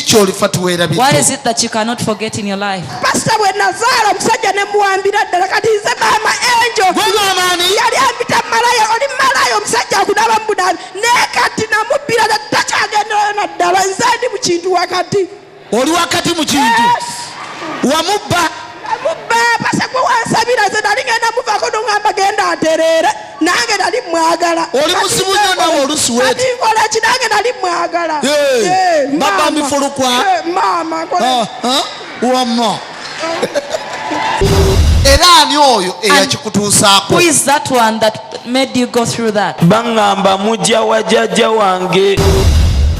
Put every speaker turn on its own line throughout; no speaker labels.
Kyolifa
What
tuweerabidde?
is it that you cannot forget in your life?
Pasita, bwe nazaala omusajja ne muwambira ddala, kati nze maama Enjo.
Gwe maama ani?
Yali ampita malaya, oli malaya, omusajja akunaba mubunabi, naye kati namubbira, takyagenderayo naddala. Nze ndi mu kintu wakati.
Oli wakati mu kintu?
Yes.
Wamubba?
Namubba. Pasita, gwe wansabira, nze nali ngenda muvaako, noŋŋamba genda atereere, nange nali mwagala.
Oli muzibu nnyo naawe oluusi weeti.
Kati nkola ki? Nange nali mwagala.
Hey,
Hey,
baba
maama.
mifulukwa.
Hey, maama, nkola
Ah, ah, wamma era ani oyo eyakikutuusaako?
Who is that one that made you go through that?
Baŋŋamba mujja wa jjajja wange.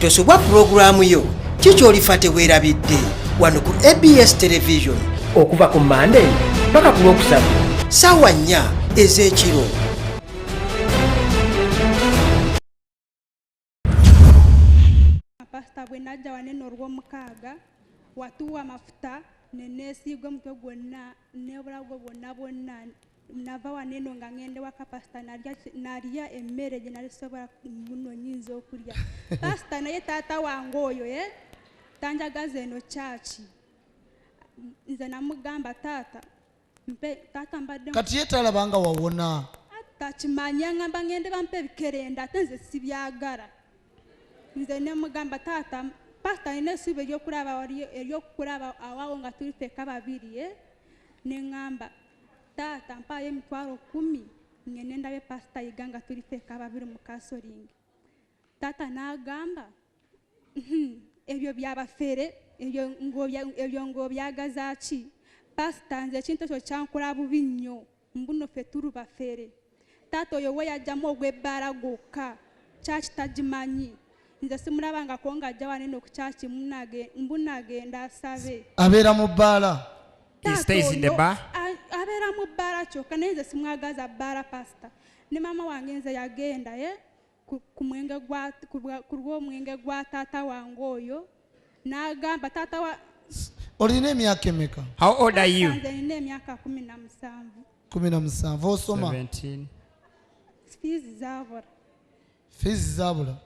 Tosubwa pulogulaamu yo Kikyolifa Teweerabidde wano ku ABS Television
okuva ku Mande paka ku Lwokusatu
saawa 4 ez'ekiro.
Pasita, bwe najja wanene olw'omukaaga, watuwa amafuta neneesiiga omutwe gwonna n'obulago bwonna bwonna. Nava waneno nga ngende waka, pasita, nalya emmere gye nali sobola muno nyinza okulya, pasita. Naye taata wange oyo tanjagaza eno kyaki. Nze namugamba, taata mpe, taata mbadde
Kati ye talaba nga wawona?
Takimanya. Ngamba ngende bampe ebikerenda, ate nze sibyagala. Nze nemugamba, taata, pasita, nina essuubi eryokulaba eryokukulaba awaawo nga tuli ffekka babiri. Neŋŋamba, taata, mpaayo 100,000 ngende ndabe pasita Yiga nga tuli ffekka babiri mu counselling. Taata n'agamba, ebyo byabafere, ebyo ng'obyagaza ki?" Pasita, nze ekintu ekyo kyankola bubi nnyo, mbuno ffe tuli bafere. Taata oyo we yajjamu ogw'ebbaala gwokka, kyaki tagimanyi. Nze simulabangako ng'ajja wanene ku kyaki mbunagenda asabe.
Abeera mu bbaala?
He
Taata
stays in the
oyo
bar.
Abeera mu bbaala kyokka, naye nze simwagaza bbaala, pasita. Ne maama wange nze yagenda ku mwenge gwa ku lw'omwenge gwa taata wange oyo, n'agamba taata wa
Olina emyaka emeka?
How old are you?
Nze nina emyaka 17.
17. Osoma?
17.
Fiizi zaabula.
Fiizi zaabula.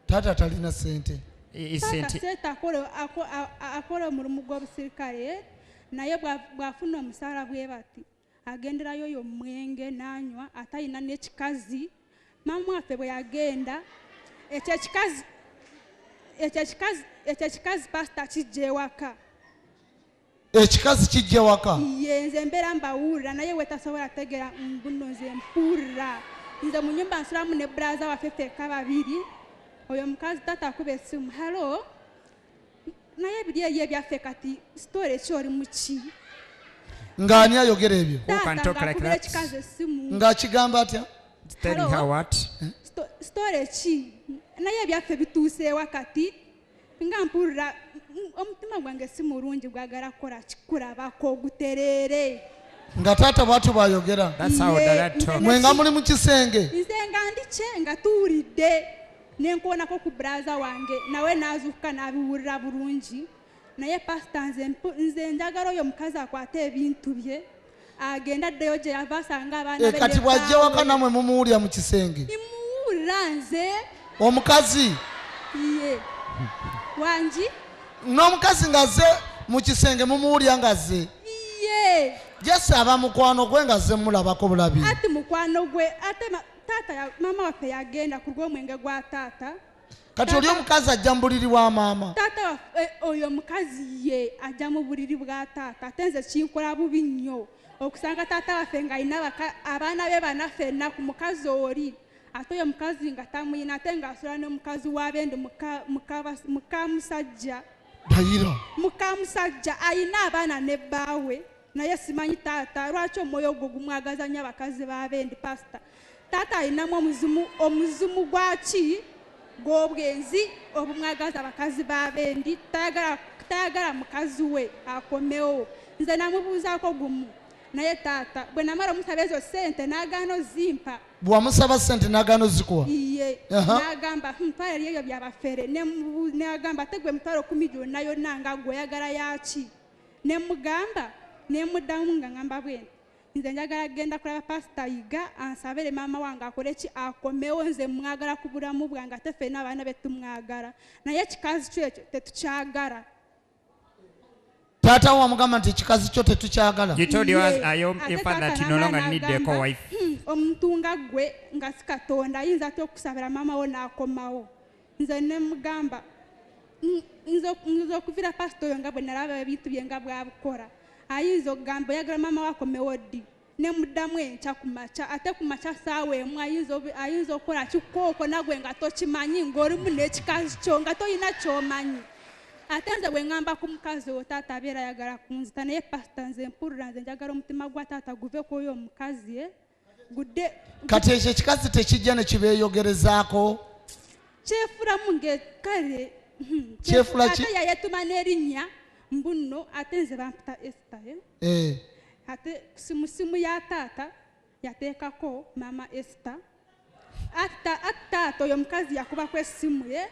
Taata talina sente?
He is
Taata
sent.
sente akola omulimu gw'obusirikale, naye bw'afuna omusaala bwe bati agenderayo oyo omwenge n'anywa, ate ayina n'ekikazi. Maama waffe bwe yagenda, ekyo ekikazi, pasita, kijja ewaka.
Ekikazi kijja waka?
Ye, nze mbeera mbawulira, naye we tasobola tegeera mbuno nze mpulira. Nze mu nyumba nsulamu ne brother waffe ffekka babiri. Oyo omukazi, tata akuba essimu, "Hello, naye biri eri ebyaffe, kati story ki, oli muki?"
Ng'ani ayogera ebyo?
Who can
Taata
talk like
ng'akubira
that?
ekikazi essimu.
Ng'akigamba atya?
Telling
Hello?
her what?
Story ki, naye ebyaffe bituuseewa kati, nga mpulira omutima gwange si mulungi, gwagala kukola kikulabako gutereere.
Nga taata bwatyo bw'ayogera?
That's how
Ye,
the dad
nze
talks.
Mwe nga muli mu kisenge?
Nze nga ndi kye nga tuwulidde, nenkoonako ku brother wange, nawe n'azuukuka n'abiwulira bulungi. Naye pasita, nze njagala oyo omukazi akwate ebintu bye agenda addeyo gye yava, asanga abaana
Eh,
be
kati
ne
bw'ajja waka
bbaawe.
Nammwe mumuwulira mu kisenge?
Imuwulira nze.
Omukazi?
Ye, wangi.
N'omukazi ng'azze mu kisenge mumuwulira ng'azze?
Ye.
Jesi aba mukwano gwe ng'azze mulabako bulabi?
Ati mukwano gwe, ate taata maama waffe yagenda ku lw'omwenge gwa taata.
Kati oli omukazi ajja mu buliri wa maama?
Taata waffe oyo omukazi ye ajja mu buliri bwa taata, ate nze kinkola bubi nnyo okusanga taata waffe ng'alina abaana be bana ffenna ku mukazi oli, ate oyo omukazi nga tamuyina, ate ng'asula n'omukazi w'abendi, muka musajja.
Dayira.
Muka musajja ayina abaana ne bbaawe, naye simanyi taata lwaki omwoyo ogwo gumwagaza nnyo abakazi b'abendi. Pasita, taata ayinamu omuzimu gwaki gw'obwenzi obumwagaza abakazi b'abendi. Tayagala mukazi we akomewo. Nze namubuuzaako gumu, naye taata bwe namala omusaba ezo sente n'agaana ozimpa.
Bwamusaba sente n'agaana ozikuwa?
Iye.
Aha.
N'agamba, "Mutwalo eri ebyo byabafere." N'agamba, "Ate gwe 100,000 gyonna yonna nga gwe oyagala yaki?" Nemugamba, nemuddamu nga ngamba bwe nti, Nze njagala kugenda kulaba Pasita Yiga ansabire maama wange akole ki, akomewo. Nze mwagala ku bulamu bwange, ate ffenna abaana be tumwagala, naye ekikazi kyo ekyo tetukyagala.
Taata wo wamugamba nti ekikazi kyo tetukyagala?
You told your,
Ye,
your,
ate
your father
taata
that you no longer
n'amala
need the
n'agamba,
co-wife.
Omuntu nga ggwe nga si Katonda ayinza atya okusabira maama wo n'akomawo? Nze ne mugamba, nze okuvira pasita oyo nga bwe nalaba ebintu bye nga bw'abikola, ayinza okugamba oyagala maama wo akomewo ddi? Ne muddamu enkya ku makya, ate ku makya ssaawa emu ayinza okukola kikooko nagwe nga tokimanyi, ng'olimu n'ekikazi kyo nga toyina ky'omanyi. Ate nze bwe ŋŋamba ku mukazi oyo, taata abeera ayagala kunzita. Naye pasita, nze mpulira nze njagala omutima gwa taata guve ku oyo omukazi, gudde.
Kati ekyo ekikazi tekijja ne kibeeyogerezaako?
Kyefulamu nge kale.
Kyefula ki?
Ate yayetuma n'erinnya mbu nno ate nze bampita Esther, eh? Ate simu ya taata yateekako maama Esther. Ate taata oyo omukazi yakubako essimu ye.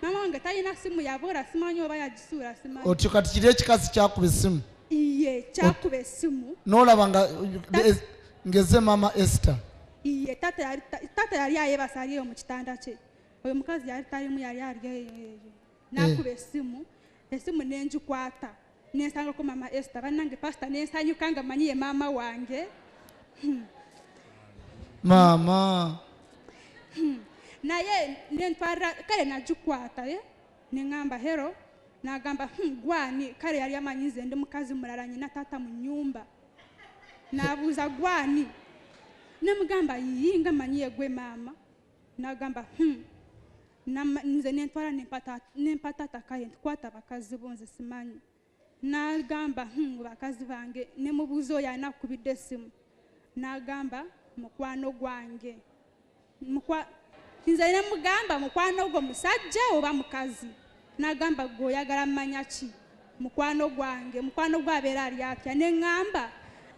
Maama wange talina simu, yabula, simanyi oba yagisuula, simanyi.
Otyo kati kiri ekikazi kyakuba essimu?
Iye, kyakuba essimu.
N'olaba nga ngeze maama Esther.
Iye, taata yali ayebasa, ali eyo mu kitanda kye. Oyo mukazi yali talimu, yali ali eyo eyo. N'akuba essimu, essimu nengikwata, nensangako maama Esther. Bannange pasita, nensanyuka nga manyi ye maama wange.
Maama.
Naye nentwara kale nagikwata, neŋŋamba hello, n'agamba, gwani?" Kale yali amanyi nze ndi mukazi mulala, nyina taata mu nnyumba. N'abuuza gwani, nemugamba yiyi nga manyi ye gwe maama. N'agamba, Nze nentwala nempa taata kale ntikwata bakazi bo, nze simanyi. N'agamba, bakazi bange." Nemubuuza oyo anakubidde essimu? N'agamba mukwano gwange. Nze nemugamba mukwano gwo musajja oba mukazi? N'agamba gwe oyagala mmanya ki? Mukwano gwange, mukwano gwe abeera ali atya? Ne ŋŋamba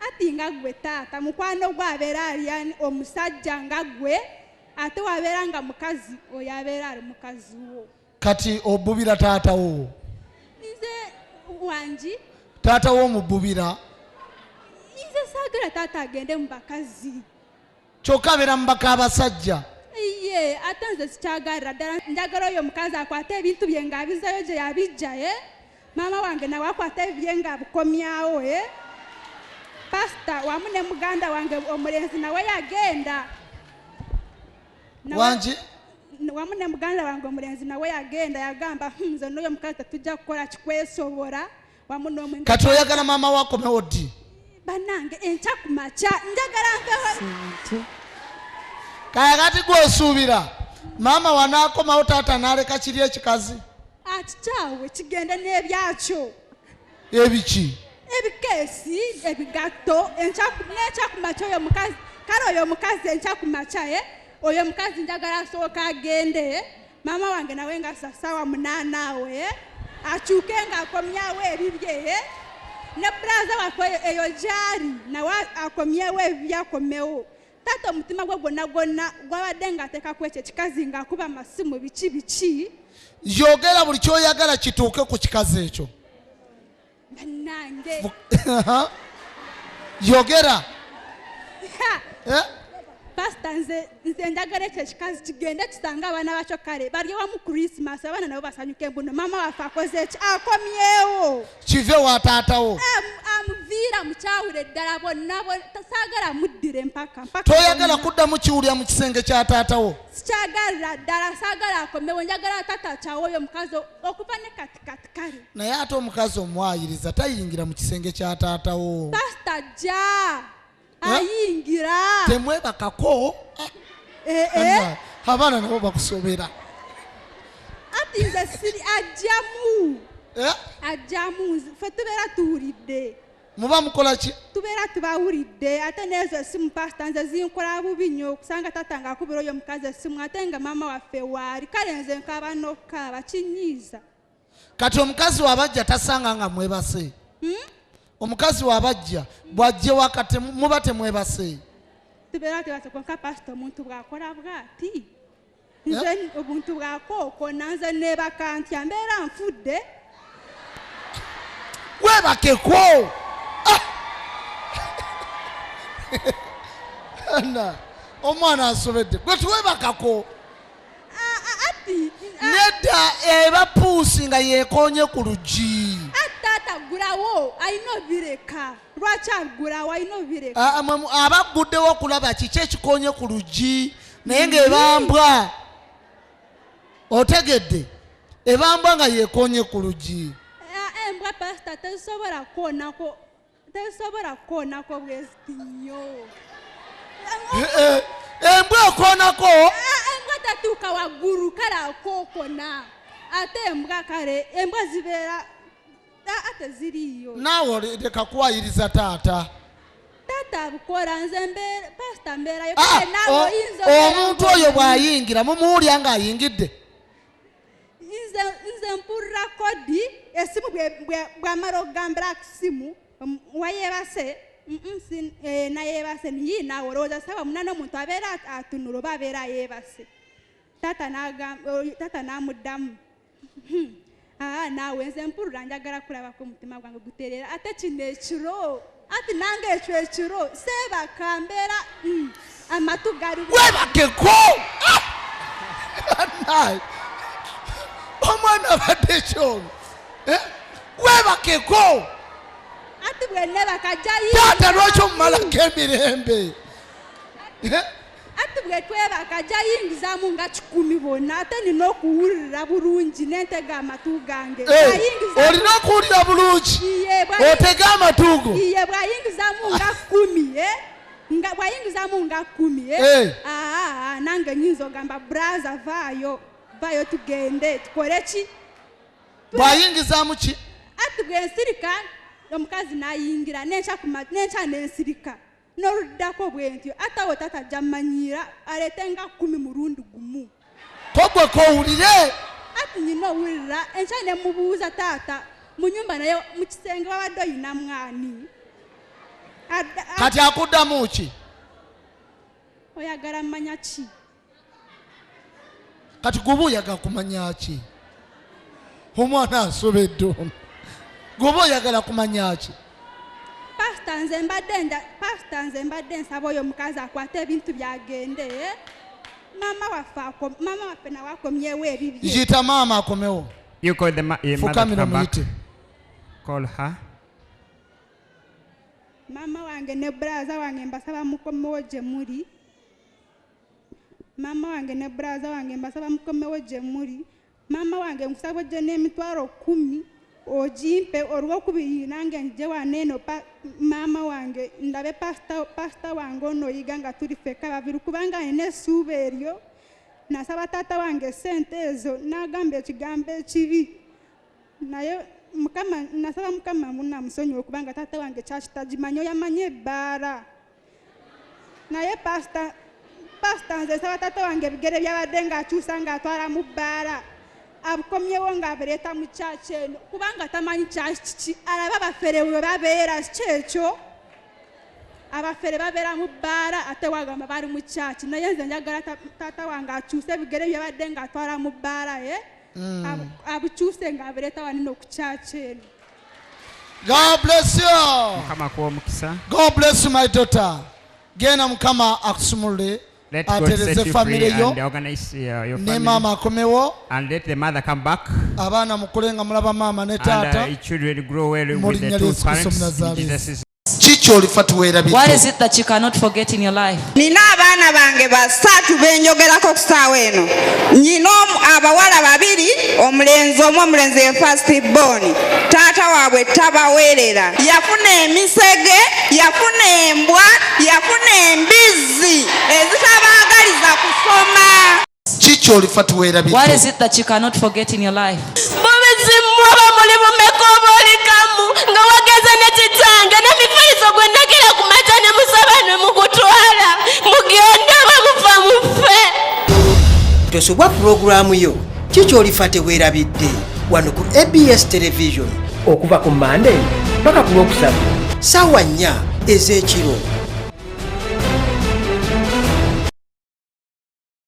ati nga gwe taata, mukwano gwe abeera ali ani? Omusajja nga gwe, ate wabeera nga mukazi, oyo abeera ali mukazi wo.
Kati obubira taata wo?
Nze wangi.
Taata wo omububira?
Nze saagala taata agende mu bakazi.
Kyokka abeera mu baka abasajja.
Iye, ate nze sikyagalira ddala. Njagala oyo omukazi akwate ebintu bye ng'abizzayo gye yabijja, ye maama wange nawe akwate ebibye ng'abikomyawo. Pasita, wamu ne muganda wange omulenzi nawe yagenda.
Wangi?
Wamu ne muganda wange omulenzi nawe yagenda, yagamba, nze n'oyo omukazi tetujja kukola kikwesobola wamu n'omwenge."
Kati oyagala maama wo akomewo ddi?
Bannange, enkya ku makya njagala nveho.
Kaya kati gwosuubira maama wanaakomawo taata n'aleka kiri ekikazi?
Akikyawe kigende n'ebyakyo.
Ebiki?
Ebikeesi, ebigatto. N'enkya ku makya oyo mukazi, kale oyo omukazi enkya ku makya, oyo omukazi njagala asooka agende, maama wange nawe nga ssaawa 8 awo, akyuke ng'akomyawo ebibye, ne bulaza waffe eyo gy'ali nawe akomyewo ebibye, akomewo. Taata omutima gwe gwonna gwonna gwabadde ng'ateekako ekyo ekikazi, ng'akuba amasimu biki biki.
Yogera buli kyoyagala kituuke ku kikazi ekyo.
Bannange.
Yogera.
Ha! Pasita, nze njagala ekyo ekikazi kigende kisange abaana bakyo, kale balye wamu Christmas, abaana nabo basanyuke mbuno maama waffe akoze eki, akomyewo.
Kive wa taatawo.
Amuviira mukyawule ddala bonna, saagala muddire mpaka mpaka.
Toyagala
Bonna.
kuddamu kiwulya mu kisenge kya taatawo?
Sikyagalira ddala, saagala akomewo. Njagala taata kyawe oyo omukazi okuva ne kati kati kale.
Naye ate omukazi omwayiriza tayingira mu kisenge kya taatawo.
Pasita, jja ayingira.
Temwebakako. Abaana nabo bakusobera.
Ati nze siri ajjamu. Ajjamu, ffe tubeera tuwulidde.
Muba mukola ki?
Tubeera tubawulidde. Ate nezo essimu pasita nze zinkola bubi nnyo, okusanga taata ng'akubira oyo omukazi essimu ate nga maama waffe waali. Kale nze nkaaba n'okukaaba, kinyiiza.
Kati omukazi wabajja tasanga nga mwebase? Omukazi wabajja bw'ajje waka muba temwebase?
Tubeera tebase, konka pasita omuntu bw'akola bw'ati, nze obuntu bwakookona, nze neebaka ntya? Mbeera nfudde.
Weebakeko. Na, omwana asobedde gwe tuwebakako
Ati
nedda eba puusi nga yekonye ku luggi.
Ati taata aggulawo alina obireka. Lwaki aggulawo? Alina obireka.
Ah, aba agguddewo okulaba kiki ekikonye ku luggi, naye ng'ebambwa, otegedde, ebambwa nga yekonye ku luggi.
Ah, embwa pasita tezisobola kukoonako, tezisobola kukoonako bweziti nnyo.
Eh, eh, embwa ekoonako.
Ah, embwa tatuuka waggulu, kale akookona. Ate embwa, kale embwa zibeera teziriiyo.
Naawe leka kuwayiriza taata.
Taata abikola, nze mbeera pasita mbeerayo.
Ah,
Kale naawe oyinza obeera
omuntu oyo bw'ayingira mumuwulya ng'ayingidde.
Nze mpulira kodi esimu bw'amala okugambira ku simu, wayebase, nayebase, niyi naawe olowooza ssaawa 8 omuntu abeera atunula oba abeera yeebase. Taata taata n'amuddamu. Naawe nze mpulira njagala kulabako omutima gwange gutereera, ate kino ekiro, ati nange ekyo ekiro seebaka, mbeera, amatu gali
Weebakeko! Ah! Omwana abadde kyono. Weebakeko!
Ati bwe neebaka ajja
Taata
yingiza
lwaki omumalako emirembe?
Ati bwe twebaka ajja yingizaamu nga 10 bonna, ate nina okuwulira bulungi n'entega amatu gange.
Olina okuwulira bulungi.
Iye,
Otege amatu go.
Iye, bw'ayingizaamu nga 10, Nga bw'ayingizaamu nga 10, Nange nnyinza ogamba, braza, vaayo, vaayo tugende, tukole ki?
Bw'ayingizaamu ki?
Ati bwe nsirika, omukazi n'ayingira, n'enkya n'ensirika. N'oluddako bwe ntyo, ate awo taata ajja mmanyiira, aleete nga 10 mulundi gumu.
Ko gwe k'owulire?
Ati nnyina owulira, enkya ne mubuuza taata, mu nnyumba naye mu kisenge wabadde oyina mwani?
Kati akuddamu ki?
Oyagala mmanya ki?
Kati gwe oba oyagala kumanya ki? Omwana asobedde ono. Gwe oba oyagala kumanya ki?
Pastor, pastor, nze mbadde nsaba oyo omukazi akwate ebintu byagende. Mama waffe mama waffe nawe akomyewo ebibye.
Yita maama akomewo.
You call the mother to
Fukamira
come back.
muyite.
Call her.
Mama wange ne brother wange mbasaba mukomewo gye muli. Mama wange ne brother wange mbasaba mukomewo gye muli. Mama wange nkusaba ojje n'emitwalo 10 ogimpe olwokubiri nange nje wano eno maama wange ndabe pastor wange ono oyiga nga tuli ffekka babiri, kubanga nina essuubi eryo. Nasaba taata wange ssente ezo n'agamba ekigambo ekibi, naye Mukama, nasaba Mukama munamusonyiwe kubanga taata wange kyakitagimanyi, oyo amanyi ebbaala. Naye pastor, nze nsaba taata wange ebigere byabadde ng'akyusa ng'atwala mu bbaala abukomyewo ng'abireeta mu church eno, kubanga tamanyi church kiki, alaba abafere bwe babeera, si kyekyo? Abafere babeera mu bbaala ate wagamba bali mu church, naye nze njagala taata wange akyuse ebigere byabadde ng'atwala mu bbaala, Abukyuse ng'abireeta wano ku church eno.
God bless you.
Mukama akuwe omukisa.
God bless you, my daughter. Genda Mukama akusumulule.
Let God
Atereze
set you free
family yo.
and organize your
Ne
family.
maama akomewo.
And let the mother come back.
Abaana mukule nga mulaba maama ne
And
taata.
children grow well
Mu
with the
linnya
two
lya Yesu Kristo
parents. In
Omunazaareesi.
Jesus'
Kiki olifa tuweerabidde?
What is it that you cannot forget in your life?
Nina abaana bange basatu benjogerako ku ssaawa eno. Nina abawala babiri, omulenzi omu, omulenzi ye first born. Taata waabwe tabaweerera. Yafuna emisege, yafuna embwa, yafuna embizzi ezitabaagaliza kusoma.
Kiki olifa tuweerabidde?
What is it that you cannot forget in your life?
Bubizimu oba muli bumeka oba oli kamu nga wageze ne kitange n'emifaliso gwe ndagera ku makya ne musaba ne mugutwala, mugende oba mufa mufe.
Tosubwa pulogulaamu yo Kiki Olifa Teweerabidde wano ku ABS Television
okuva ku Mmande paka ku Lwokusatu
ssaawa 4 ez'ekiro.